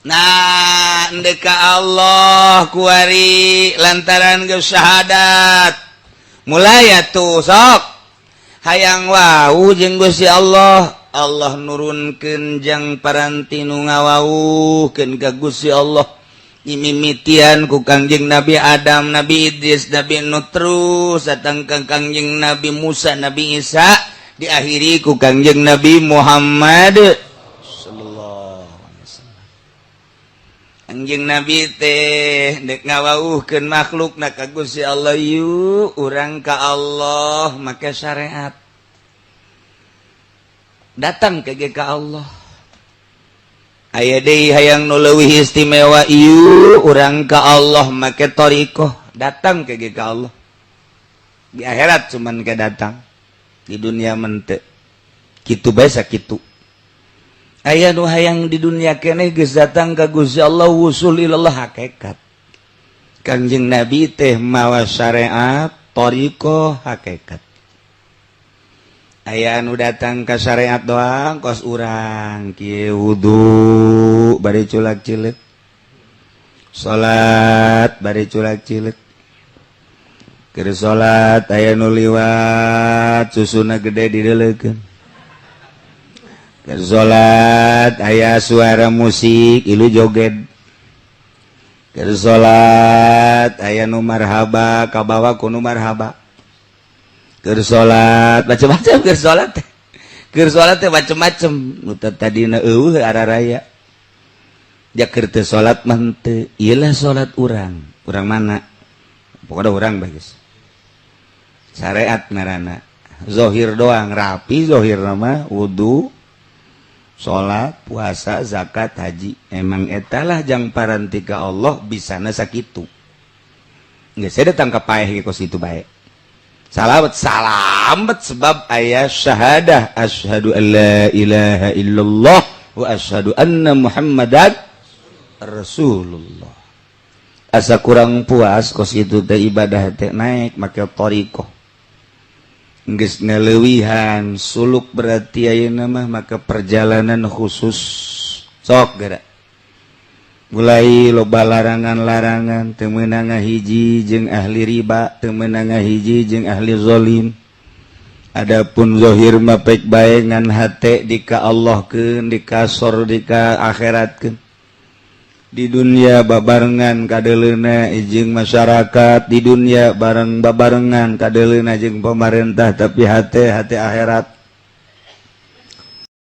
Nah, ndek ka Allah kuari lantaran geus syahadat. Mulai atuh sok hayang wau jeung Gusti Allah. Allah nurunkeun jang paranti nu ngawauhkeun ka Gusti Allah. Mimitian ku Kangjeng Nabi Adam, Nabi Idris, Nabi Nuh, terus datang ka Kangjeng Nabi Musa, Nabi Isa, diakhiri ku Kangjeng Nabi Muhammad sallallahu alaihi wasallam. Kangjeng Nabi teh dek ngawauhkeun makhluk na ka Gusti Allah, yuk urang ka Allah make syariat. Datang ke ka Allah. Aya deui hayang nu leuwih istimewa, ieu urang ka Allah make thoriqoh, datang ke ka Allah. Di akhirat cuman ke datang, di dunia mente kitu bae sakitu. Aya nu hayang di dunia keneh geus datang ka Gusti Allah, wusul ilallah, hakikat. Kangjeng Nabi teh mawa syariat, thoriqoh, hakikat. Aya nu datang ka syariat doang, kos urang kieu, wudu bari culak cilik, salat bari culak cilik. Keur salat aya nu liwat, susuna gede, dideleukeun. Keur salat aya suara musik, ilu joget. Keur salat aya nu marhaba, kabawa ku nu marhaba. Keur salat macam-macam, keur salat teh, keur salat teh macam-macam. Nu tadina eueuh araraya. Ja keur teu salat mah henteu. Ieu lah salat urang. Urang mana? Pokoknya urang bagus. Syariat ngaranna. Zohir doang rapi, zohir nama wudu, salat, puasa, zakat, haji. Emang etalah jang parantika Allah bisana sakitu. Nggak, saya datang ke paeh kos itu baik. Salamet salamet sebab aya syahadah, asyhadu an la ilaha illallah wa asyhadu anna Muhammadan Rasulullah. Asa kurang puas kos itu teh ibadah teh, naik make thoriqoh. Geus ngaleuwihan suluk, berarti ayeuna mah maka perjalanan khusus. Sok geura mulai loba larangan-larangan, teu meunang ngahiji jeung ahli riba, teu meunang ngahiji jeung ahli zalim. Adapun zahir mah pek bae, ngan hate dika Allahkeun, dikasor, dika akhiratkeun. Di dunia babarengan kadeleuna jeung masyarakat, di dunia bareng babarengan kadeleuna jeung pemerintah, tapi hate hate akhirat.